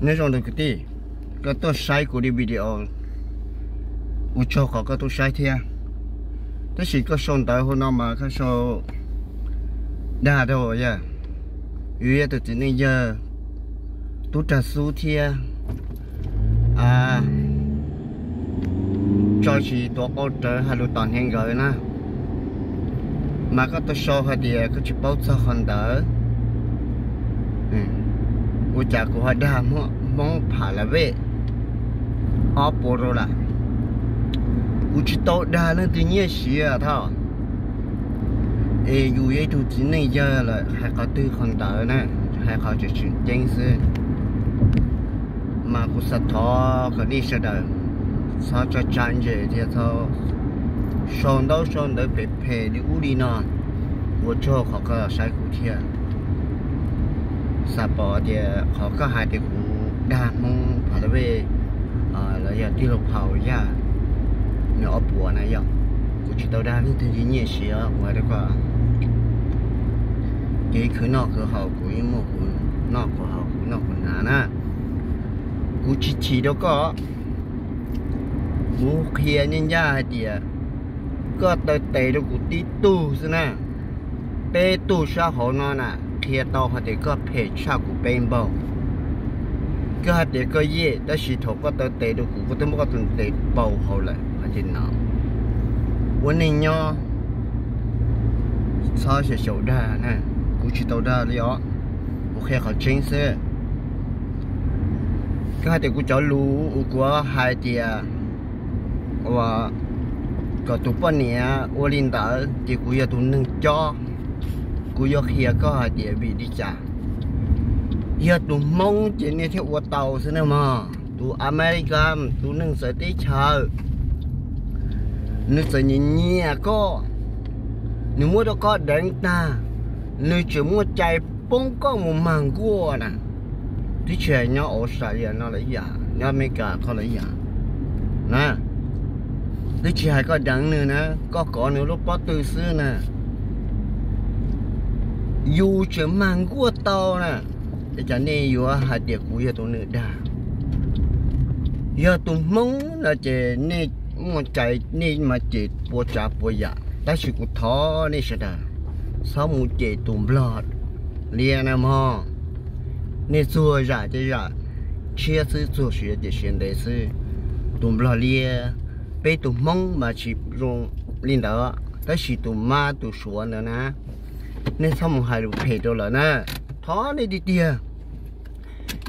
Nyob zoo ntawm kwv tij, koj tuaj saib kuv li video, ua tsaug qhov koj tuaj saib thiab. Tab sis koj sau ntawv hauv no mas koj sau dag rau yog, yus yog tus txiv neej yawg tub rag xub thiab, tso tsis tuav qau rawv hais lus tom hniav nkawd na. Mas koj tuaj sau hais tias koj tsis paub txog qhov ntawd, ua cas kuv ho dag Hmoob pha la vej ob puas rau lawm. Kuv tsis tau dag leej twg nyiaj siav thiab. Es yus yog ib tug txiv neej yawg lawm hais qhov twg qhov ntawd na, hais qhov tseem tseem ceeb xwb. Mas kuv xav thov kom nej sawv daws txhob tsa tsa ntses thiab txhob sau ntaub sau ntawv phem phem li ub li no. Ua tsaug qhov koj los saib kuv thiab. Xav pom tias qhov koj hais tias kuv dag Hmoob pha la vej los yog tij laug Phau Yaj nws ob puas na yog, kuv tsis tau dag leej twg nyiaj siav, kuv hais rau koj, kev khwv noj khwv haus kuv yeej muaj kuv noj kuv haus, kuv noj kuv hnav na. Kuv tsis chim rau koj. Kuv qhia ncaj ncaj hais tias koj taw tes rau kuv tib tug xwb na, peb tug sab hauv no na, qhia tau hais tias koj phem tshaj kuv peb npaug. Koj hais tias koj yej, tab sis thaum koj taw tes rau kuv, koj twb muab koj tus tes paus hauv lawm. Ua neej nyob txhob xyaum xyaum dag na, kuv tsis tau dag li os, kuv qhia qhov tseeb xwb. Koj hais tias kuv cov lus uas kuv hais tias kom tus poj niam ua li ntawd ces kuv yog tus neeg cob. Kuv yuav qhia koj hais tias vim li cas. Yog tus Hmoob ces nej thiaj ua tau xwb na mog. Tus Amelikas, tus neeg txawv teb chaws, nws txawm nyiam nyiam koj, nws muab rau koj deev tag, nws tseem muaj cai poob koj mus mag nkuaj na. Twb tsis hais nyob Australia no los ib yam, nyob Amelikas qhov los ib yam na, twb tsis hais koj deev nws na, koj kov nws lub pob tw xwb na, yus tseem mag nkuaj tau na. Es cas nej yuav hais tias kuv yog tus neeg dag? Yog tus Hmoob no ces nej muaj cai nej mas cem puas tsav puas yam, tab sis kuv thov nej sawv daws txhob mus cem tus Nplog liab na mog. Nej txuag zam ces zam tshiab xwb, txuag siav ces siav ntev xwb. Tus Nplog liab, peb tus Hmoob mas tsis zoo li ntawd, tab sis tus Mab tus Suav ntawd na, nej txhob mus hais lus phem rau lawv na. Thov nej tiag tiag,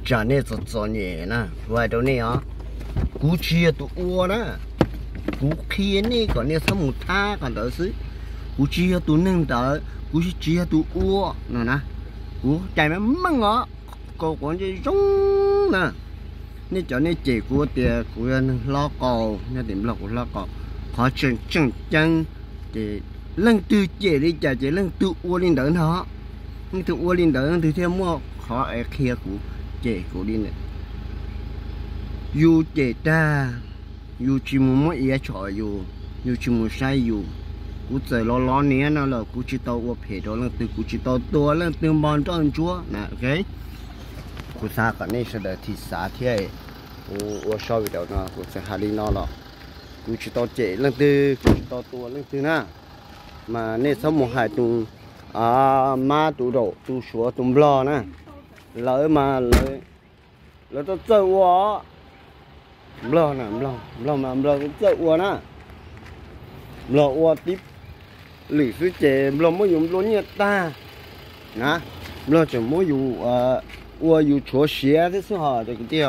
tsam nej txom txom nyem na. Kuv hais rau nej os, kuv tsis yog tus ua na, kuv qhia nej kom nej txhob mus thab qhov ntawd xwb. Kuv tsis yog tus neeg ntawd, kuv tsis yog tus ua no na. Kuv cais meej meej os, kaus quav ntsej zoo na. Nej cov nej cem kuv tias kuv yog neeg hlob qau, nyob tim Nplog kuv hlob qau. Qhov tseem tseem ceeb ces leej twg cem li cas ces leej twg ua li ntawd ntag. Leej twg ua li ntawd leej twg thiaj muaj qhov es qhia kuv, cem kuv li ntawd. Yus cem tag, yus tsis mus muab iav tshom yus, yus tsis mus saib yus. Kuv txawm los los niam no los kuv tsis tau ua phem rau leej twg, kuv tsis tau tua leej twg npog nroj ntsuab na. Kuv xav kom nej sawv daws thim xav thiab. Kuv ua sau video no kuv txawm hais li no los kuv tsis tau cem leej twg, kuv tsis tau tua leej twg na. Mas nej txhob mus hais tus Mab, tus Daum, tus Suav, tus Nplog na. Lawv mas lawv txawj txawj ua. Nplog na, Nplog mas Nplog txawj txawj ua na. Nplog ua tib lwm xwb ces Nplog muab yus nplua nyiaj tag na. Nplog tseem muab yus ua yus tshuav siav thiab xwb hos cov kwv tij.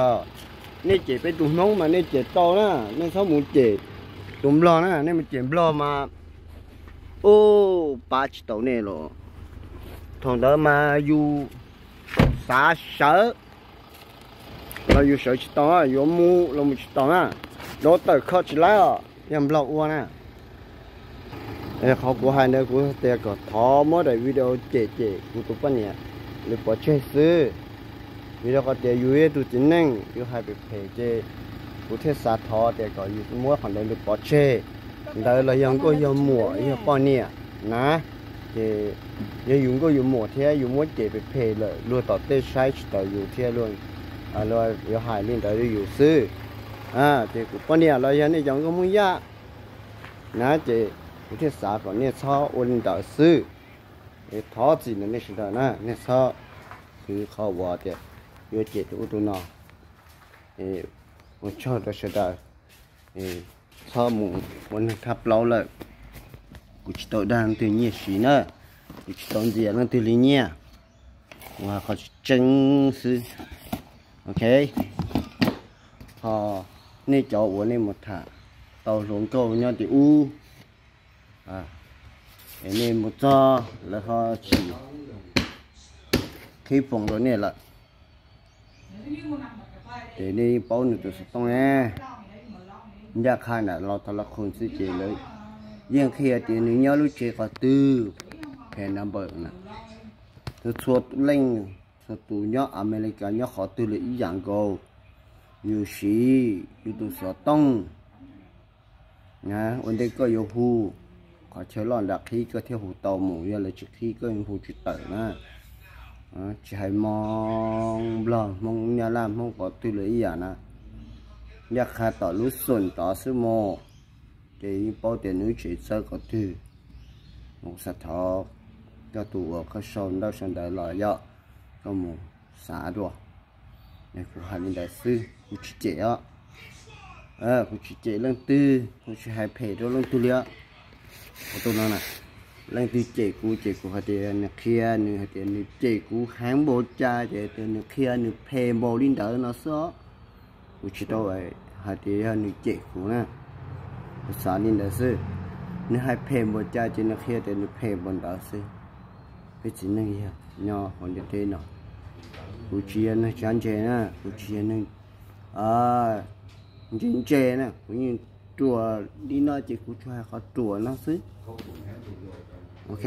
Nej cem peb tus Hmoob mas nej cem tau na, nej txhob mus cem tus Nplog na, nej mus cem Nplog mas ub, pab tsis tau nej los. Thaum ntawd mas yus xav sawv los yus sawv tsis tau, yuav mus los mus tsis tau na. Dov tawm kho tsis laib os, yog Nplog ua na. Qhov kuv hais ntawd kuv tias kom thov muab daim video cem cem kuv tus poj niam lwm pov tseg xwb. Vim rau qhov tias yus yog tus txiv neej, yus hais phem phem ces kuv thiaj xav thov tias kom yus muab qhov ntawd lwm pov tseg. Ntawd los yog nkauj yog muam yog poj niam na, ces yog yus nkauj yus muam thiab yus muab cem phem phem lawm luag tom tej saib tsis taus yus thiab luag Yuav hais li ntawd rau yus xwb. Ces kuv poj niam los yog nej cov nkauj Hmoob Yaj na, ces kuv thiaj xav kom nej txhob ua li ntawd xwb. Thov txim ntawm nej sawv daws na, nej txhob khwv qhov uas tias yuav cem tus ub tus no. Ua tsaug rau sawv daws, txhob mus ua neeg thab plaub lawm. Kuv tsis tau dag leej twg nyiaj siv na, kuv tsis tau ntxias leej twg li nyiaj, kuv hais qhov tseeb xwb. Ok, ho nej cov uas nej mus tham tau hluas nkauj nyob tim ub, es nej mus txog lawv ho tsis qhib foos rau nej lawm, ces nej yeej paub nws tus xov tooj ne. Ncaj qha ntawm los thov los qhus xwb ces lawv yeej qhia tias nws nyob lub tsev qhov twg, phone number na. Txhua leej, txhua tus nyob Amelikas nyob qhov twg los ib yam nkaus, yus siv yus tus xov tooj. Ua ntej koj yuav hu, qhov chaw loj nram qhib koj thiaj hu tau mus, yog lawv tsis qhib koj yeej hu tsis tawm na. Tsis hais Hmoob Nplog, Hmoob Nyab Laj, Hmoob qhov twg los ib yam na. Ncaj qha tom lub xum tod xwb mus, ces yeej paub tias nws tsev txawb qhov twg. Kuv xav thov koj tus uas koj sau ntawv sau ntawv los yog koj mus xav dua. Kuv hais li ntawd xwb, kuv tsis cem os. Kuv tsis cem leej twg, kuv tsis hais phem rau leej twg li os. Tus no na, leej twg cem kuv ces kuv hais tias nws qhia, nws hais tias nws cem kuv heev npaum cas ces tias nws qhia nws phem npaum li ntawd no xwb os. Kuv tsis tau hais tias yog nws cem kuv na, kuv xav li ntawd xwb. Nws hais phem npaum cas ces nws qhia tias nws phem npaum ntawd xwb. Peb txiv neej yog nyob hauv ntiaj teb no, kuv tsis yog neeg txawj ntse na, kuv tsis yog neeg ntse ntse na, kuv yeej ruam li no ces kuv tsuas hais qhov ruam no xwb. Ok,